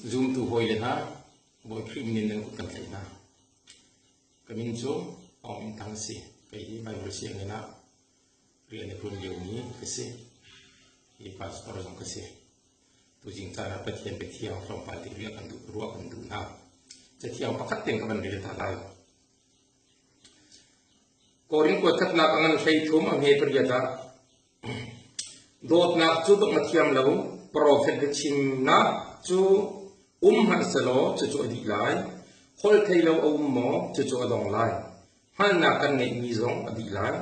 Zumtu hawile hna, Bawi Khrih min in nan kut kan tlaih hna. Ka min cu Aung Min Thang a si. Kei hi Bible sianginn ah rian a ṭuan liomi ka si. Hi pastor zong ka si. Tuzing caan ah Pathian biathiang tlawmpal te riah kan duh, ruah kan duh hna. Cathiang pakhat tein ka van rel ta lai. Korin kuatkhatnak a ngan 13 a hme pariat ah Dawtnak cu dongh a thiam lo, profet biachimnak cu um hmanh selaw cucu a dih lai. Holh thei lo a um maw, cucu a dong lai. Hngalhnak kan ngeihmi zong a dih lai.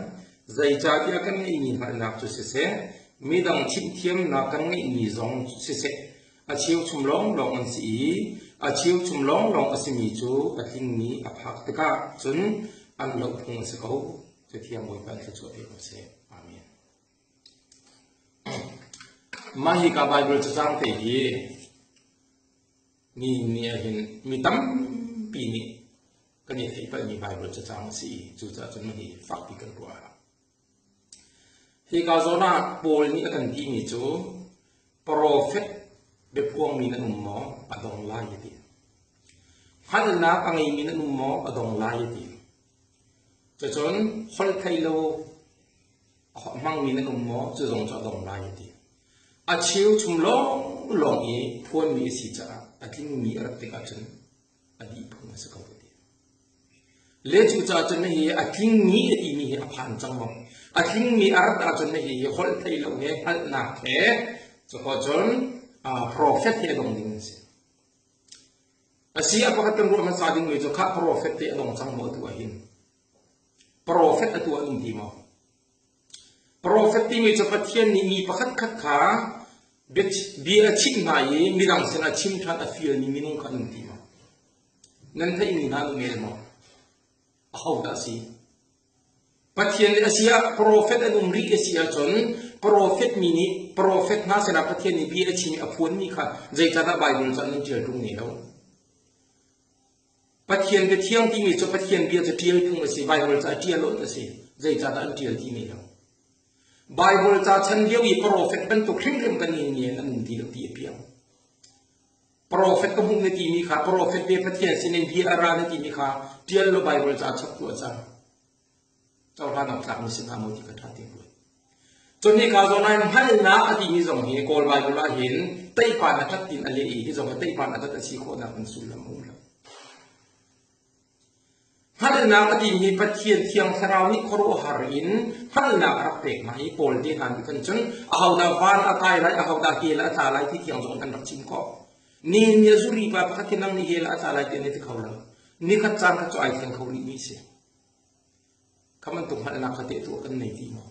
Zeicahtiah kan ngeihmi hngalhnak cu siseh, midang chimhthiamnak kan ngeihmi zong siseh, a cheuchum lawnglawng an si i a cheuchum lawnglawng a simi cu a tlingmi a phak tikah cun an loh phung a si ko. Cathiang Bawipa in thluachuah pe ko seh. Amen. Mah hi ka Bible cacang te hi ni ni ah hin mi tampi nih kan i theih palhmi Bible cacang a si i cucaah cun hi fakpi kan ruah. Hi ka zawn ah Paul nih a kan timi cu profet biaphuangmi nan um maw a dong lai a ti. Hngalhnak a ngeimi nan um maw a dong lai a ti. Cucun holh thei lo a hmangmi nan um maw cu zong cu a dong lai a ti. A cheuchum lawnglawng i phuanmi a si caah a tlingmi a rat tikah cun a dih phung a si ko a ti. Le cucaah cun hihi a tlingmi a timi hi a phan cang maw? A tlingmi a rat ahcun hihi holh thei lo he hngalhnak he cun profet he a dong ding an si. A si a pakhat kan ruah hmasa dingmi cu khah profet te a dong cang maw atu ahhin? Profet atu ah an um ti maw? Profet timi cu Pathian nih mi pakhat khat kha bia a chimh hna i midang sinah chim ṭhan a fialmi minung kha an um ti maw? Nan theihmi hna an um el maw? Ahodah a si? Pathian nih a si ah profet an um rih a si ahcun profet mi nih profet hna sinah Pathian nih bia a chim i a phuanmi kha zeicahdah Baibal cu an in ṭial ṭung ne lo? Pathian biathiang timi cu Pathian bia cu ṭial phung a si, Baibal ca ṭial awk a si. Zeicahdah an ṭial ti ne lo? Baibal ca chan lio i profet bantuk hrimhrim kan in ni an um ti lo ti a piang. Profet ka hmuh na timi kha profet ve Pathian sinin bia a ra na timi kha ṭial law Baibal ca chap tuah cang. Cohlan awk tlakmi si hna maw ti ka ṭha te ruat. Cun hika zawn ah hngalhnak a timi zong hi Kawl Baibal ah hin teipan a ṭat tin a leh i hi zong hi teipan a ṭat a si khawhnak in sullam a um lo. Hngalhnak a timi hi Pathian Thiang Thlarau nih khuaruahhar in hngalhnak a rak pek hna i Paul te hna nih khan cun ahodah van a kai lai, ahodah hell a tla lai ti tiang zong an rak chim khawh. Ni ni a zuri pa pakhat hi nang nih hell a tla lai ti an i ti kho lo. Nikhat caan kha cu ai thleng kho rihmi si. Kha bantuk hngalhnak kha teh tuah kan nei ti maw?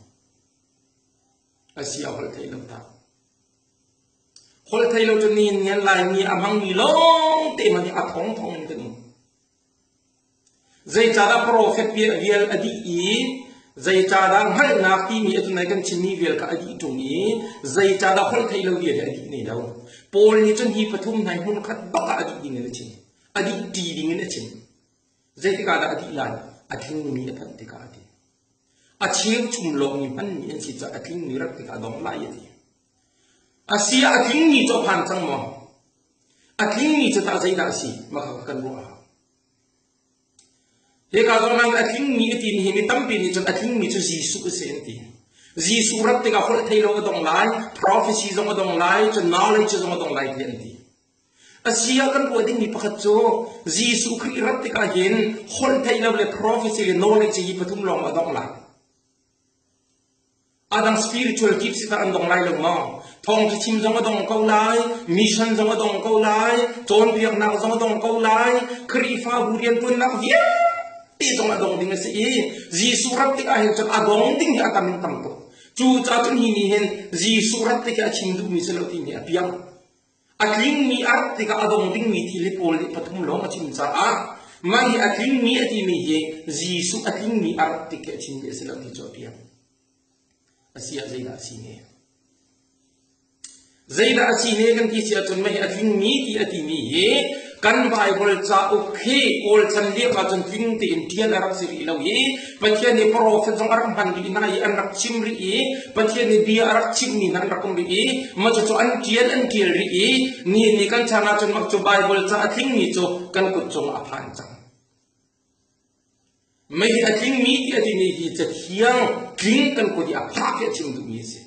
A si a holh theih lo ta. Holh thei lo cu ni nian Laimi a hmangmi lawng te hmanh hi a thong thong in kan um. Zeicahdah profet vial a dih i zeicahdah hngalhnak timi a tunai kan chimmi vial kha a dih ṭung i zeicahdah holh thei lo vial hi a dih ne lo. Paul nih cun hi pathum hna hi hmun khat bak ah a dih ding in a chim. A dih ṭi ding in a chim. Zeitik ah dah a dih lai? A tlingmi a phanh tikah a ti. A cheuchum lawngmi hmanmi an si caah a tlingmi rat tikah a dong lai a ti. A si ah a tlingmi cu a phan cang maw? A tlingmi cu tah zeidah a si? Mah kha kan ruah a hau. Hika zawn ah a tlingmi a timi hi mi tampi nih cun a tlingmi cu Jesuh a si an ti. Jesuh rat tikah holh thei lo a dong lai, prophecy zong a dong lai, cun knowledge zong a dong lai ti an ti. A si ah kan ruah dingmi pakhat cu Jesuh Khrih rat tikah hin holh theih lo le prophecy le knowledge hi pathum lawng a dong lai. A dang spiritual gifts tah an dong lai lo maw? Thawngṭha chim zong a dong ko lai, mission zong a dong ko lai, cawnpiaknak zong a dong ko lai, Khrihfabu rianṭuannak vialte zong a dong ding a si i Jesuh rat tikah hin cun a dong ding hi a tam in tam tuk. Cucaah cun hi nih hin Jesuh rat tikah a chim duhmi si lo timi a piang. A tlingmi a rat tikah a dong dingmi thil hi Paul nih pathum lawng a chim caah mah hi a tlingmi a timi hi Jesuh a tlingmi a rat tik hi a chimmi a si lo ti cu a piang. A si ah zeidah a si ne? Zeidah a si ne kan ti si ahcun mah hi a tlingmi ti a timi hi Kan Baibal cauk hi Kawl chan lio ahcun tling tein ṭial a rak si rih lo i Pathian nih profet zong a rak hman rih hna i an rak chim rih i Pathian nih bia a rak chimmi hna an rak um rih i mah cucu an ṭial an ṭial rih i ni ni kan chan ahcun mah cu Baibal ca a tlingmi cu kan kut cungah a phan cang. Mei a tlingmi ti a timi hi cathiang tling kan kut i a phak hi a chim duhmi a si.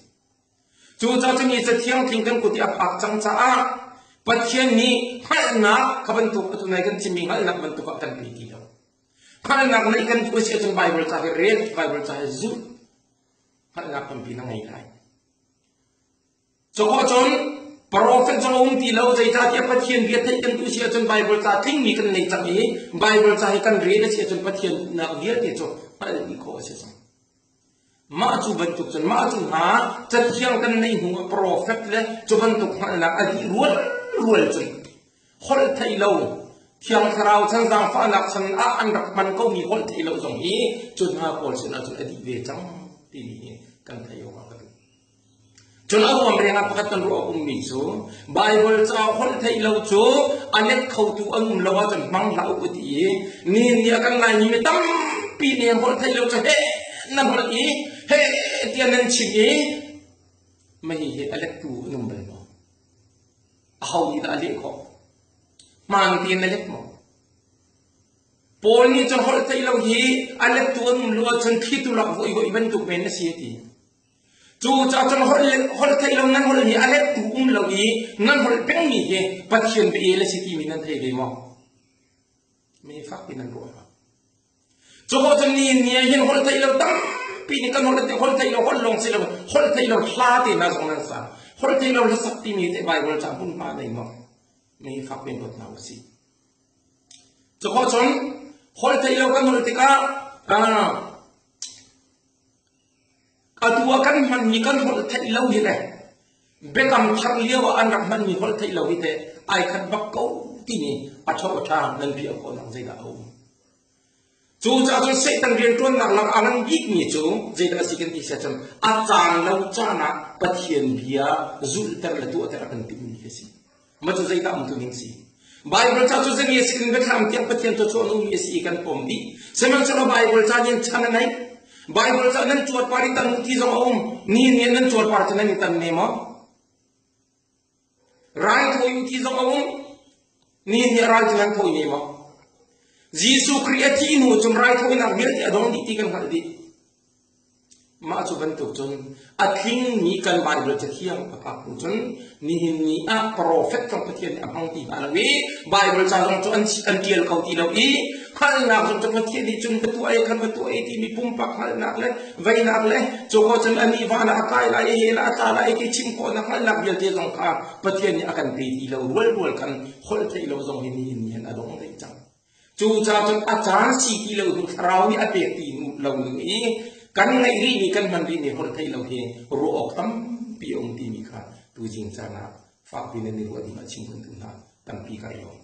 Cucaah cun hi cathiang tling kan kut i a phak cang caah Pathian nih hngalhnak kha bantuk atu nai kan chimmi hngalhnak bantuk ah kan pe ti lo. Hngalhnak neih kan duh a si ahcun Baibal ca hi rel, Baibal ca hi zulh. Hngalhnak tampi na ngei lai. Cukhawh cun profet zong a um ti lo zeicahtiah Pathian bia theih kan duh si ahcun Baibal ca tlingmi kan nei cang i Baibal ca hi kan rel a si ahcun Pathian duhnak vialte cu hngalh dih khawh a si cang. Mah cu bantuk cun mah cu hna cathiang kan neih hnu ah profet le cu bantuk hngalhnak a dih rual rual cun holh theih lo Thiang Thlarau chan zaangfahnak chan ah an rak hman komi holh theih lo zong hi cu hna pawl sinah cun a dih ve cang timi hi kan theih awk ah ka duh. Cun a ruang lengah pakhat kan ruah awk ummi cu Baibal ca holh theih lo cu a let khotu an um lo ahcun hmang hlah u ti i ni ni a kan Laimi mi tampi nih holh theih lo cu heh nan holh i heh tiah nan chim i mah hihi a lettu an um bal maw? Aho nih dah a leh khawh? Hmaan tein a let maw? Paul nih cun holh theih lo hi a lettu an um lo ahcun thlitu lak voi bantuk men a si a ti. Cucaah cun holh theih lo nan holh hi a lettu um lo i nan holh pengmi hi Pathian bia a si timi nan thei ve maw? Mi fakpi nan ruah lo. Cuko cun ni ni ah hin holh theih lo tampi nih kan holh holh theih lo holh lawng si lo holh theih lo hla te hna zong nan sa. Holh theih lo hlasak timi te Bible ca hmunhma nei maw? Mi fakpi in ruat hna usih. Cuko cun holh theih lo kan holh tikah Atu ah kan hmanmi kan holh theih lo hi le biakam thar lio ah an rak hmanmi holh theih lo hi teh ai khat bak ko timi a ṭho a ṭha nan piah khawhnak zeidah a um. Cucaah cun Satan rianṭuannak lak a ngan bikmi cu zeidah a si kan ti si ahcun a caan lo caan ah Pathian bia zulhter le tuahter a kan timhmi khi a si. Mah cu zeidah umtu ning si? Bible ca cu zei a si kan biathlam tiang Pathian thluachuah an ummi a si i kan pom dih. Sihmanhsehlaw Bible ca nih chan a neih. Bible ca nan cuarpar i tan u ti zong a um. Ni nih nan cuarpar cu nan i tan ne maw? Raithawi u ti zong a um. Ni nih ral cu nan thawi ne maw? Jesuh Khrih a thih hnu cun raithawinak vialte a dong dih ti kan hngalh dih. Mah cu bantuk cun a tlingmi kan Baibal Cathiang a phak hnu cun nihin ni ah profet zong Pathian nih a hmang ti hna lo i Baibal ca zong cu an an ṭial kho ti lo i hngalhnak zong cu Pathian nih cun va tuah e khan va tuah e timi pumpak hngalhnak le veinak le cu ko cun anih van ah a kai lai i hell ah a tla lai i ti chim khawhnak hngalhnak vialte zong kha Pathian nih a kan pe ti lo rualrual khan holh theih lo zong hi nihin ni hin a dong dih cang. Cucaah cun a caan si ti lo hnu thlarau nih a pek ti lo ning i kan ngeih rihmi kan hman rihmi holh theih lo hi ruah awk tampi a um timi kha tuzing caan ah fakpi nan i ruah ding ah chim kan duh hna tampi kai lawm.